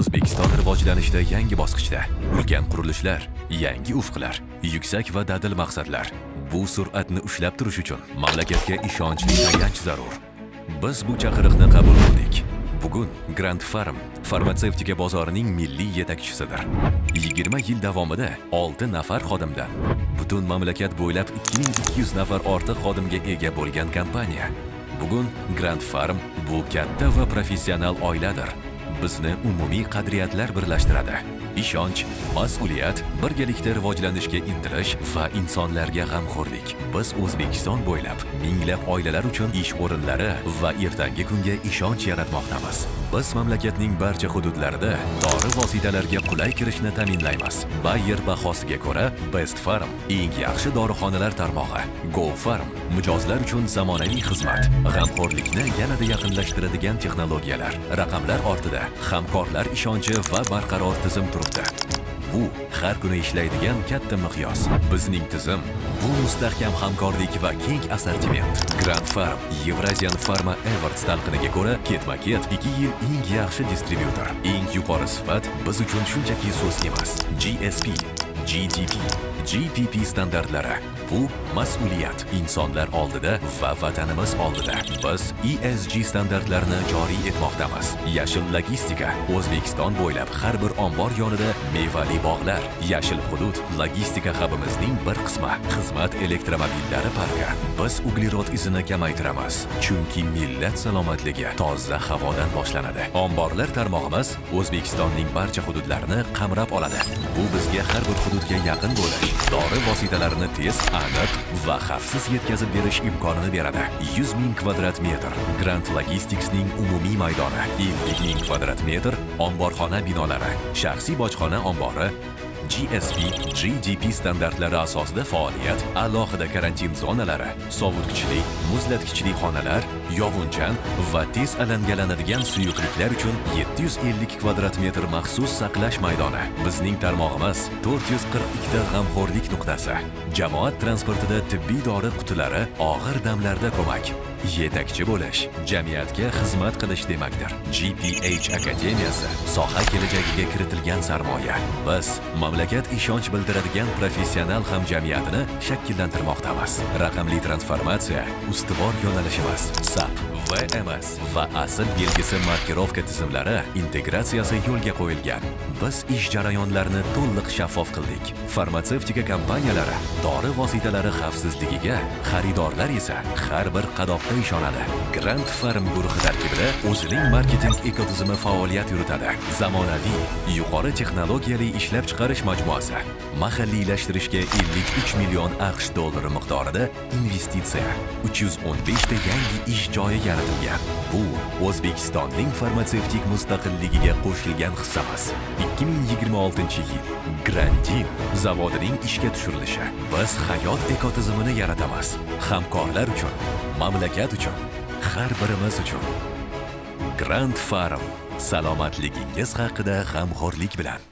O'zbekiston rivojlanishda yangi bosqichda. Ulkan qurilishlar, yangi ufqlar, yuksak va dadil maqsadlar. Bu sur'atni ushlab turish uchun mamlakatga ishonchli tayanch zarur. Biz bu chaqiriqni qabul qildik. Bugun Grand Pharm farmatsevtika bozorining milliy yetakchisidir. 20 yil davomida 6 nafar xodimdan butun mamlakat bo'ylab 2200 nafar ortiq xodimga ega bo'lgan kompaniya. Bugun Grand Pharm bu katta va professional oiladir. Bizni umumiy qadriyatlar birlashtiradi. Ishonch, mas'uliyat, birgalikda rivojlanishga intilish va insonlarga g'amxo'rlik. Biz O'zbekiston bo'ylab minglab oilalar uchun ish o'rinlari va ertangi kunga ishonch yaratmoqdamiz. Biz mamlakatning barcha hududlarida dori vositalariga qulay kirishni ta'minlaymiz. Bayer bahosiga ko'ra, Best Pharm eng yaxshi dorixonalar tarmog'i. Go Pharm mijozlar uchun zamonaviy xizmat, g'amxo'rlikni yanada yaqinlashtiradigan texnologiyalar, raqamlar ortida hamkorlar ishonchi va barqaror tizim turibdi. Bu har kuni ishlaydigan katta miqyos. Bizning tizim bu mustahkam hamkorlik va keng assortiment. Grand Pharm Eurasian Pharma Awards talqiniga ko'ra ketma-ket 2 yil eng yaxshi distribyutor. Eng yuqori sifat biz uchun shunchaki so'z emas. GSP, GDP, GPP standartlari bu mas'uliyat insonlar oldida va vatanimiz oldida. Biz ESG standartlarini joriy etmoqdamiz. Yashil logistika: O'zbekiston bo'ylab har bir ombor yonida mevali bog'lar, yashil hudud logistika xabimizning bir qismi, xizmat elektromobillari parki. Biz uglerod izini kamaytiramiz, chunki millat salomatligi toza havodan boshlanadi. Omborlar tarmog'imiz O'zbekistonning barcha hududlarini qamrab oladi. Bu bizga har bir hududga yaqin bo'lish, dori vositalarini tez, aniq va xavfsiz yetkazib berish imkonini beradi. 100 ming kvadrat metr Grand Logisticsning umumiy maydoni, 50 ming kvadrat metr omborxona binolari, shaxsiy bojxona ombori, GSP, GDP standartlari asosida faoliyat, alohida karantin zonalari, sovutgichli, muzlatgichli xonalar, yog'unchan va tez alangalanadigan suyuqliklar uchun 750 kvadrat metr maxsus saqlash maydoni. Bizning tarmog'imiz 442 ta g'amxo'rlik nuqtasi. Jamoat transportida tibbiy dori qutilari og'ir damlarda ko'mak. Yetakchi bo'lish, jamiyatga xizmat qilish demakdir. GPH Akademiyasi soha kelajagiga kiritilgan sarmoya. Biz mamlakat ishonch bildiradigan professional hamjamiyatini shakllantirmoqdamiz. Raqamli transformatsiya ustuvor yo'nalishimiz. SAP, WMS va asl belgisi markirovka tizimlari integratsiyasi yo'lga qo'yilgan. Biz ish jarayonlarini to'liq shaffof qildik. Farmatsevtika kompaniyalari dori vositalari xavfsizligiga, xaridorlar esa har bir qadoqqa ishonadi. Grand Pharm guruhi tarkibida o'zining marketing ekotizimi faoliyat yuritadi. Zamonaviy, yuqori texnologiyali ishlab chiqarish majmuasi. Mahalliylashtirishga 53 million AQSh dollari miqdorida investitsiya, 315 ta yangi ish joyi yaratilgan. Bu O'zbekistonning farmatsevtik mustaqilligiga qo'shilgan hissamiz. 2026-yil Grandin zavodining ishga tushirilishi. Biz hayot ekotizimini yaratamiz. Hamkorlar uchun, mamlakat uchun, har birimiz uchun. Grand Pharm salomatligingiz haqida g'amxo'rlik bilan.